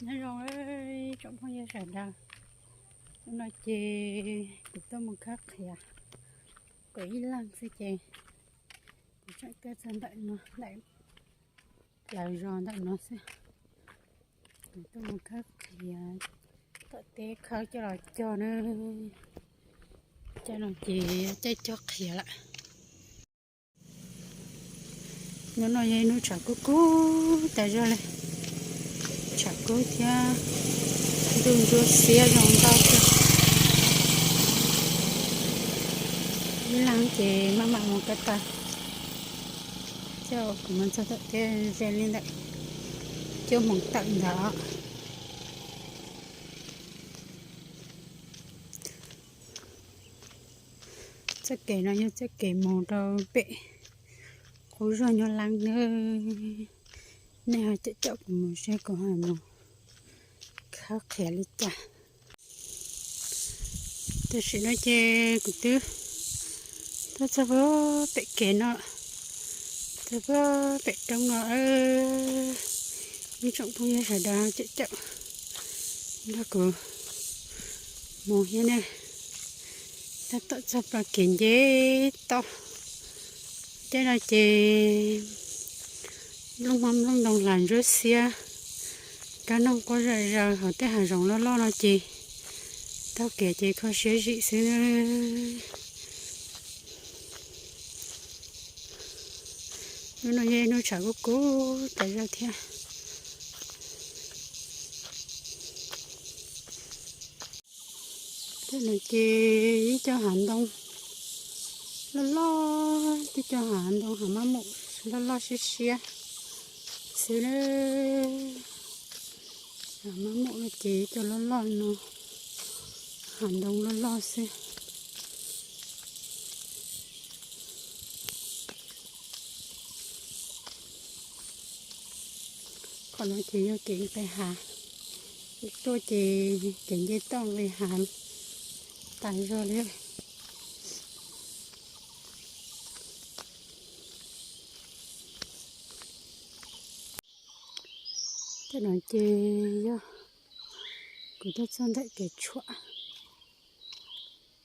Nyob zoo tsoom phooj ywg sawv daws, hnub no ces kuv tuaj mus khawb qhiav, kuv ib leeg xwb ces kuv tseem tuaj txog ntawm no, ntawm plawv zos ntawm no xwb. Kuv tuaj mus khawb qhiav tom teb khawb coj los cog na. Caij no ces caij cog qhiav lawm. Hnub no yog ib hnub tshav kub kub tas zog li, tshav kub thiab ntuj ntsuab xiab zoo nkauj kawg. Ib leeg ces maj mam mus ko taw, coj kuv mus txog tom teb ze li ntawm cuaj moos tawm ntawd. Txoj kev no yog txoj kev mus rau pem qub zos Nyab Laj nawb. Nej ho caum caum kuv mus seb kuv ho mus khawb qhiav li cas. Tam sim no ces kuv twb tuaj txog pem kev no, txog pem roob no. Ib tsoom phooj ywg sawv daws caum caum nrog kuv mus thiab ne. Tab tom txog plaws kev nce toj. Caij no ces nplooj hmab nplooj ntoo hla ntsuab xiab, kab noog quaj zom zaws hauv tej hav zoov loj loj no ces taug kev ces kho siab zim xwb. Hnub no yog ib hnub tshav kub kub tas zog thiab. Tej no ces ib co hav ntoo loj loj, tej co hav ntoo hav mab mum loj loj siab siab xwb. Hav mab mum no ces ib co loj loj no, hav ntoo loj loj xwb. Qhov no ces yog kev nqis hav, tuaj ces kev nce toj nqis hav tas zog li. Tej no ces yog kuv tuaj txog ntawm kev tshuam,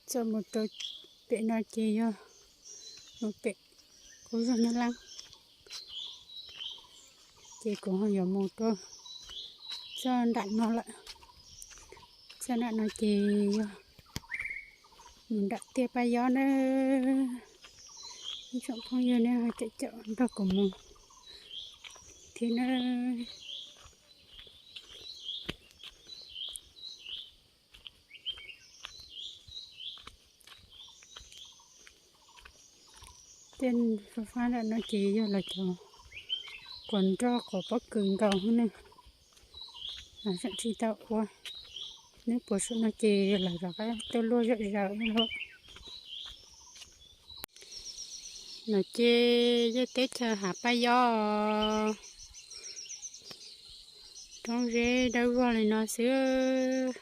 txoj mus rau pem no ces yog mus pem qub zos Nyab Laj. Ces kuv ho yuav mus rau txoj nram no lawm. Txoj nram no ces yog mus nram tiaj Paj Yob na. Ib tsoom phooj ywg nej ho caum caum nrog kuv mus thiab na. Tej fab fab nram no ces yog lawv cov quav nroj quav pob kws nkaus ne, lawv tseem tsis tau ua. Neb puas saum no ces lawv rov qab tuaj luaj zom zaws lawm. No ces yog teb chaws Hav Paj Yob, roob zeb dawb vog li no xwb.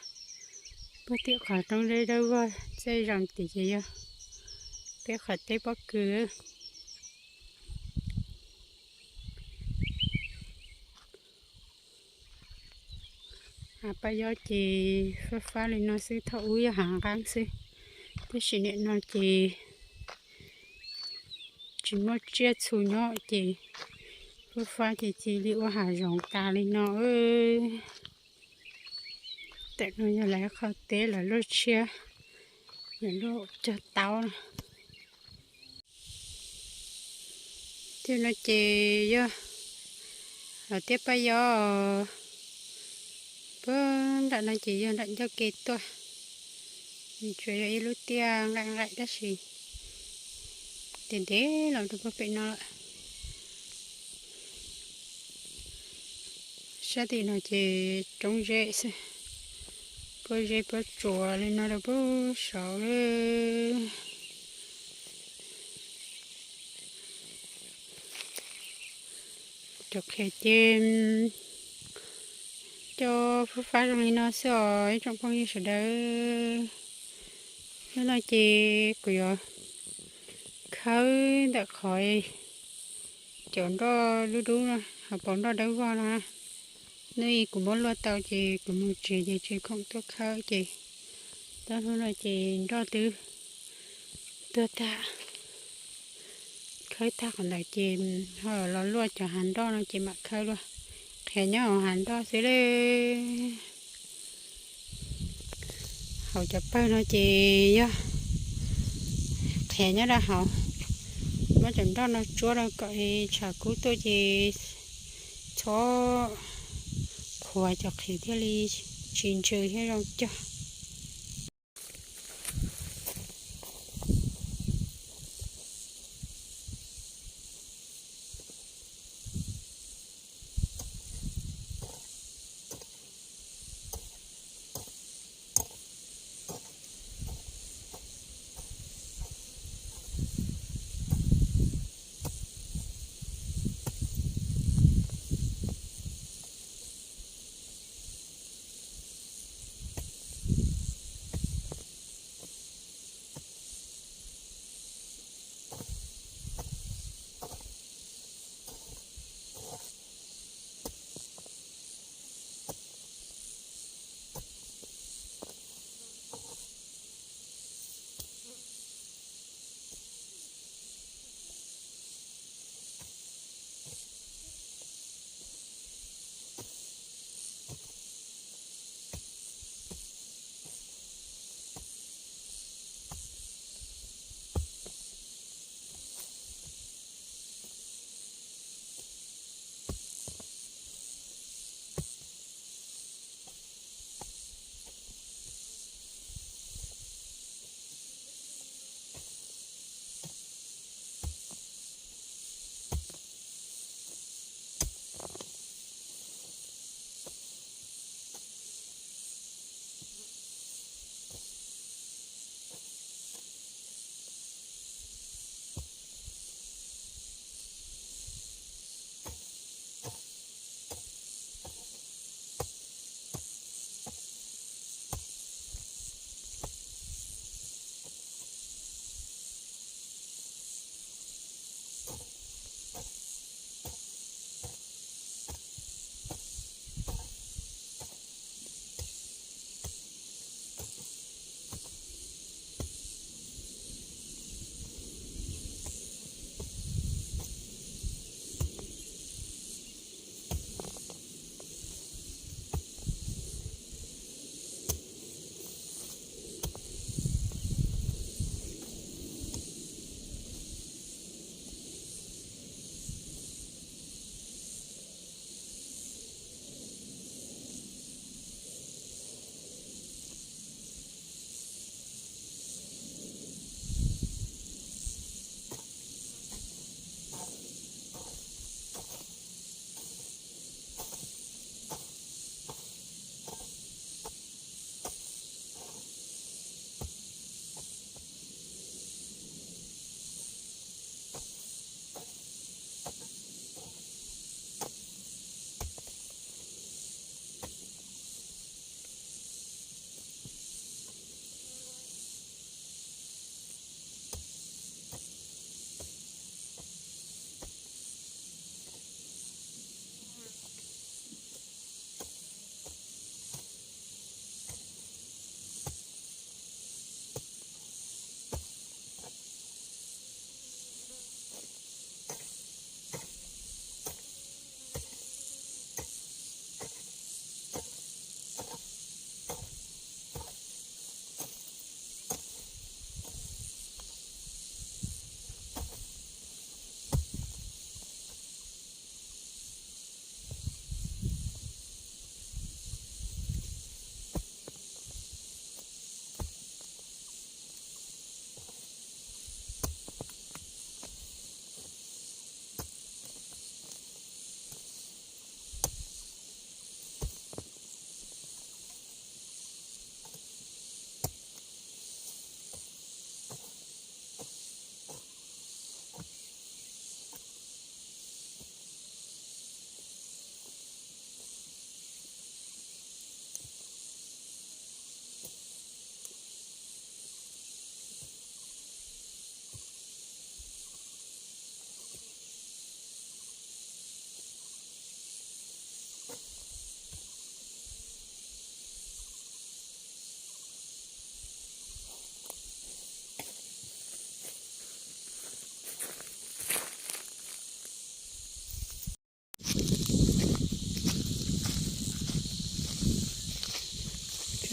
Puag tim qhov roob zeb dawb vog txej zoo tid ces yog peb qhov teb pob kws. Hav Paj Yob ces fab fab li no xwb, thaum ub yog hav nqeeb xwb, tab sis nim no ces tsis muaj tsiaj txhu nyob ces fab fab ces cia li ua hav zoov tas li no. Tam no yog lawv qhov teb lawv luaj tshiab, lawv luaj cog taub na. Tej no ces yog lawv tiaj Paj Yob, puag nram no ces yog nram ncauj ke tuaj. Tsuas yog ib lub tiaj nqaim nqaim tab sis ntev ntev los rau puag pem no lawm. Sab tim no ces roob zeb xwb, puab zeb puab tsuas li no rau puag saud lawm. Cov qhiav ces coj fab fab zoo li no xwb os ib tsoom phooj ywg sawv daws. Hnub no ces kuv yuav khawb ntawm qhov cov nroj dub dub no, hauv paus nroj dawb vog no. Hnub ib kuv muab luaj tau ces kuv mus tsev ces tsis khoom tuaj khawb ces, tau hnub no ces nroj twb tuag tag. Khawb tag qhov ntawd ces ho los luaj cov hav nroj no ces mam khawb luaj. Qhiav nyob hauv hav nroj xwb le. Hauv cov pawg no ces yog qhiav nyob rau hauv. Muab cov nroj no tsuab rau kom tshav kub tuaj ces txhob qhuav cov qhiav thiaj li tsis ntsws thiab zoo cog.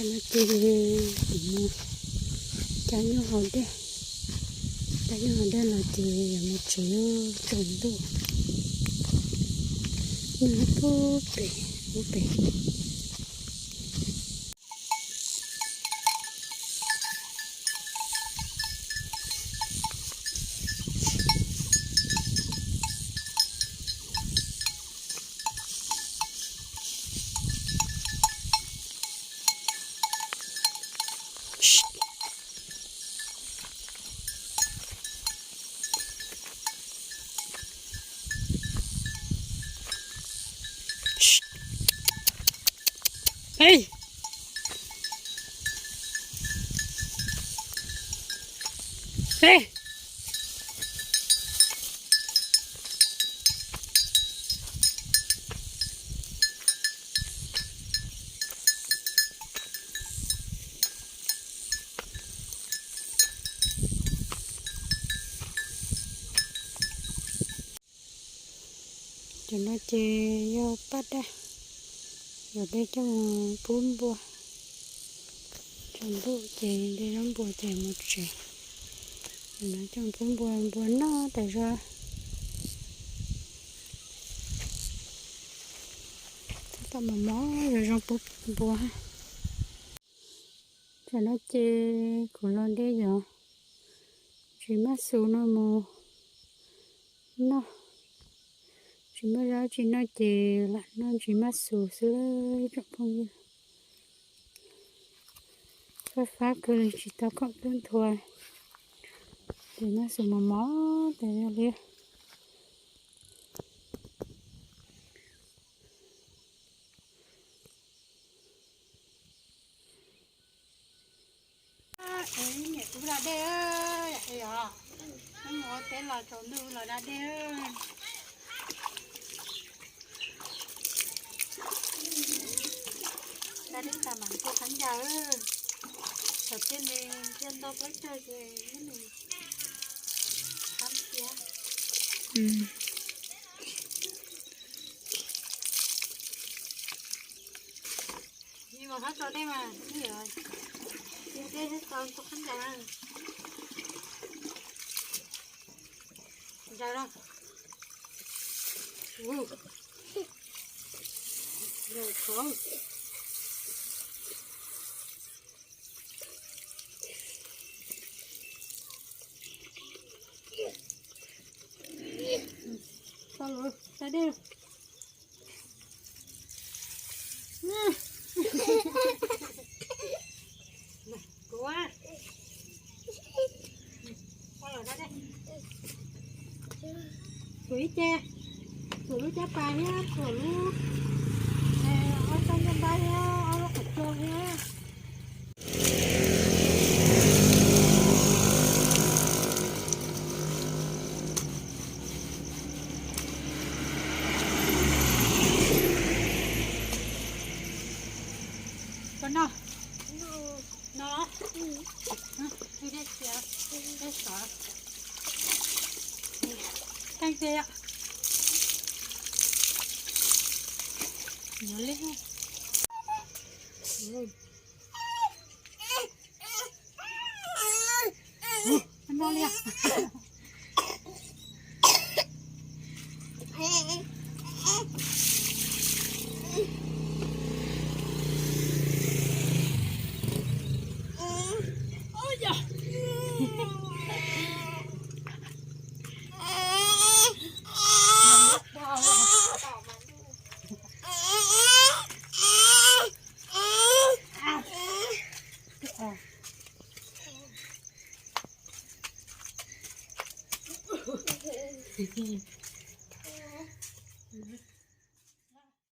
No ces kuv mus cab nyuj haus dej, cab nyuj haus dej los ces yuav mus tsev tsaus ntuj. Nyuj nyob pub pem, pub pem. Ê! Ê! Cov no ces yog paj daj, yog dej coj mus pub npua. Tsaus ntuj ces de zaub npua ces mus tsev. Cov no coj mus pub npua, npua noj tas zog. Tab tom mos mos zoo zoo pub npua. Tam no ces kuv los de cov ntsis maj xus no mus noj. Tsis muaj zaj tsis noj ces lam noj ntsis maj xus xwb ib tsoom phooj ywg. Fab fab kawg li tsis tau khoom tub nthua. Ces maj xus mos mos tas zog li. Niam tub da dej, yog mus ua teb los tsaus ntuj los da dej. Da dej tas mam tua khaub ncaws. Thaum tiaj li tiaj ntau plaub caug ces muab nws khab tiab. Mus hab tau dej mas, cia dej tau tua khaub ncaws. Ncaws los. Tau lawm, da dej. Kuv, kuv ib ce, kuv lub caj pas thiab kuv lub, ob tog npaj npab thiab ob lub qhov tsua thiab. Koj noj. No los? Ib dej txias, dej sov. Keej tiag. Nyob li. No li.